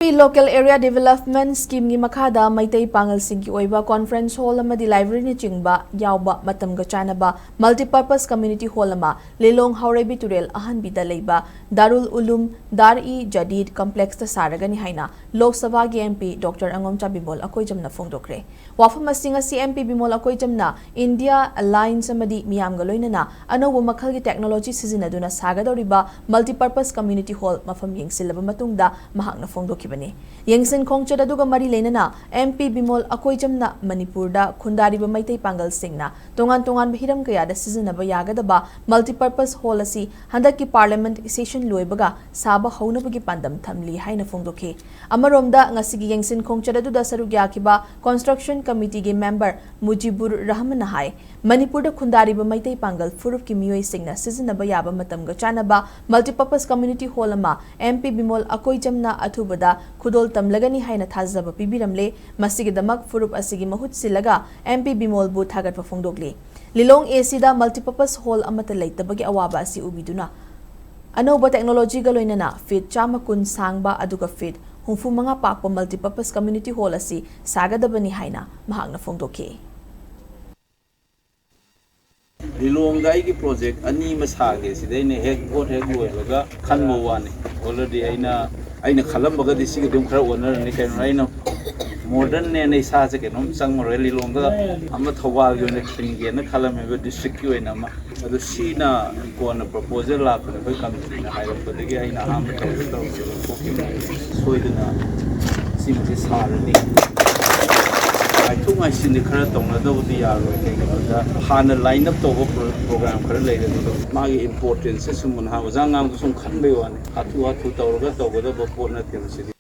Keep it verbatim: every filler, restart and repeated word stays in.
Local Area Development Scheme ꯒꯤ ꯃꯈꯥꯗ ꯃꯩꯇꯩ ꯄꯥꯉꯜꯁꯤꯡꯒꯤ ꯑꯣꯏꯕ conference hall ꯑꯃꯗꯤ library ꯅꯆꯤꯡꯕ ꯌꯥꯎꯕ ꯃꯇꯝꯒ ꯆꯥꯟꯅꯕ multipurpose community hall ꯑꯃ ꯂꯤꯂꯣꯡ ꯍꯥꯎꯔꯩꯕꯤ ꯇꯨꯔꯦꯜ ꯑꯍꯟꯕꯤꯗ ꯂꯩꯕ ꯗꯥꯔꯨꯜ ꯎꯂꯨꯝ ꯗꯥꯔ ꯏ ꯖꯗꯤꯗ complex ꯇ ꯁꯥꯔꯒꯅꯤ ꯍꯥꯏꯅ ꯂꯣꯛ ꯁꯚꯥꯒꯤ M P Doctor ꯑꯉꯣꯝꯆꯥ ꯕꯤꯃꯣꯜ ꯑꯀꯣꯏꯖꯝꯅ ꯐꯣꯡꯗꯣꯛꯈ꯭ꯔꯦ꯫ ꯋꯥꯐꯝ ꯑꯁꯤꯡ ꯑꯁꯤ M P Bimol ꯑꯀꯣꯏꯖꯝꯅ India Alliance ꯑꯃꯗꯤ ꯃꯤꯌꯥꯝꯒ ꯂꯣꯏꯅꯅ ꯑꯅꯧꯕ ꯃꯈꯜꯒꯤ technology ꯁꯤꯖꯤꯟꯅꯗꯨꯅ ꯁꯥꯒꯗꯧꯔꯤꯕ multipurpose community hall ꯃꯐꯝ ꯌꯦꯡꯁꯤꯜꯂꯕ ꯃꯇꯨꯡꯗ ꯃꯍꯥꯛꯅ ꯐꯣꯡꯗꯣꯛꯈꯤꯕꯅꯤ꯫ ꯌꯦꯡꯁꯤꯟ ꯈꯣꯡꯆꯠ ꯑꯗꯨꯒ ꯃꯔꯤ ꯂꯩꯅꯅ M P ꯕꯤꯃꯣꯜ ꯑꯀꯣꯏꯖꯝꯅ ꯃꯅꯤꯄꯨꯔꯗ ꯈꯨꯟꯗꯥꯔꯤꯕ ꯃꯩꯇꯩ ꯄꯥꯡꯒꯜꯁꯤꯡꯅ ꯇꯣꯉꯥꯟ ꯇꯣꯉꯥꯟꯕ ꯍꯤꯔꯝ ꯀꯌꯥꯗ ꯁꯤꯖꯤꯟꯅꯕ ꯌꯥꯒꯗꯕ multipurpose hall ꯑꯁꯤ ꯍꯟꯗꯛꯀꯤ parliament session ꯂꯣꯏꯕꯒ ꯁꯥꯕ ꯍꯧꯅꯕꯒꯤ ꯄꯥꯟꯗꯝ ꯊꯝꯂꯤ ꯍꯥꯏꯅ ꯐꯣꯡꯗꯣꯛꯈꯤ꯫ ꯑꯃꯔꯣꯝꯗ, ꯉꯁꯤꯒꯤ ꯌꯦꯡꯁꯤꯟ ꯈꯣꯡꯆꯠ ꯑꯗꯨꯗ ꯁꯔꯨꯛ ꯌꯥꯈꯤꯕ construction committee ꯒꯤ member ꯃꯨꯖꯤꯕꯨꯔ ꯔꯍꯃꯟꯅ ꯍꯥꯏ, ꯃꯅꯤꯄꯨꯔꯗ ꯈꯨꯟꯗꯥꯔꯤꯕ ꯃꯩꯇꯩ ꯄꯥꯡꯒꯜ ꯐꯨꯔꯨꯞꯀꯤ ꯃꯤꯑꯣꯏꯁꯤꯡꯅ ꯁꯤꯖꯤꯟꯅꯕ ꯌꯥꯕ ꯃꯇꯝꯒ ꯆꯥꯟꯅꯕ multipurpose community hall ꯑꯃ M P ꯕꯤꯃꯣꯜ ꯑꯀꯣꯏꯖꯝꯅ ꯑꯊꯨꯕꯗ ꯈꯨꯗꯣꯜ ꯇꯝꯂꯒꯅꯤ ꯍꯥꯏꯅ ꯊꯥꯖꯕ ꯄꯤꯕꯤꯔꯝꯂꯦ꯫ ꯃꯁꯤꯒꯤꯗꯃꯛ ꯐꯨꯔꯨꯞ ꯑꯁꯤꯒꯤ ꯃꯍꯨꯠ ꯁꯤꯜꯂꯒ M P ꯕꯤꯃꯣꯜꯕꯨ ꯊꯥꯒꯠꯄ ꯐꯣꯡꯗꯣꯛꯂꯤ꯫ ꯂꯤꯂꯣꯡ A C the multipurpose hall ꯑꯃꯠꯇ ꯂꯩꯇꯕꯒꯤ ꯑꯋꯥꯕ ꯑꯁꯤ ꯎꯕꯤꯗꯨꯅ ꯑꯅꯧꯕ technology ꯒ ꯂꯣꯏꯅꯅ feet ꯆꯥꯝꯃ ꯀꯨꯟ ꯁꯥꯡꯕ ꯑꯗꯨꯒ feet ꯍꯨꯝꯐꯨ ꯃꯉꯥ ꯄꯥꯛꯄ multipurpose community hall ꯑꯁꯤ ꯁꯥꯒꯗꯕꯅꯤ ꯍꯥꯏꯅ ꯃꯍꯥꯛꯅ ꯐꯣꯡꯗꯣꯛꯈꯤ꯫ ꯂꯤꯂꯣꯡꯗ ꯑꯩꯒꯤ project ꯑꯅꯤ ꯑꯃ ꯁꯥꯒꯦ, ꯁꯤꯗ ꯑꯩꯅ ꯍꯦꯛ ꯚꯣꯠ ꯍꯦꯛ ꯂꯣꯏꯕꯒ ꯈꯟꯕ ꯋꯥꯅꯤ꯫ Already ꯑꯩꯅ, ꯑꯩꯅ ꯈꯜꯂꯝꯕꯒꯗꯤ ꯁꯤꯒ ꯑꯗꯨꯝ ꯈꯔ ꯑꯣꯟꯅꯔꯅꯤ꯫ ꯀꯩꯅꯣ, ꯑꯩꯅ modern ꯅꯦꯅ ꯏꯁꯥꯁꯦ ꯀꯩꯅꯣꯝ ꯆꯪꯉꯔꯣꯏ꯫ ꯂꯤꯂꯣꯡꯗ ꯑꯃ ꯊꯧꯕꯥꯜꯒꯤ ꯑꯣꯏꯅ ꯈꯤꯟꯒꯦꯅ ꯈꯜꯂꯝꯃꯦꯕ, district ꯀꯤ ꯑꯣꯏꯅ ꯑꯃ꯫ ꯑꯗꯨ ꯁꯤꯅ ꯀꯣꯟꯅ proposal ꯂꯥꯛꯄꯗ ꯑꯩꯈꯣꯏ committee ꯅ ꯍꯥꯏꯔꯛꯄꯗꯒꯤ ꯑꯩꯅ ꯑꯍꯥꯟꯕ ꯇꯧꯒꯦ ꯇꯧꯔꯝꯕꯗꯣ ꯂꯧꯊꯣꯛꯈꯤꯕꯅꯤ꯫ ꯁꯣꯏꯗꯅ ꯁꯤꯃꯗꯤ ꯁꯥꯔꯅꯤ꯫ ꯉꯥꯏꯊꯣꯛ ꯉꯥꯏꯁꯤꯟꯗꯤ ꯈꯔ ꯇꯧꯅꯗꯕꯗꯤ ꯌꯥꯔꯣꯏ꯫ ꯀꯩꯒꯤꯅꯣꯗ ꯍꯥꯟꯅ line up ꯇꯧꯕ pro-, program ꯈꯔ ꯂꯩꯔꯦ, ꯑꯗꯨꯒ ꯃꯥꯒꯤ importance ꯁꯦ ꯁꯨꯝ ꯅꯍꯥ ꯑꯣꯖꯥ ꯑꯉꯥꯡꯗꯣ ꯁꯨꯝ ꯈꯟꯕꯩ ꯋꯥꯅꯤ꯫ ꯍꯥꯊꯨ ꯍꯥꯊꯨ ꯇꯧꯔꯒ ꯇꯧꯒꯗꯕ ꯄꯣꯠ ꯅꯠꯇꯦꯕ ꯁꯤꯗꯤ꯫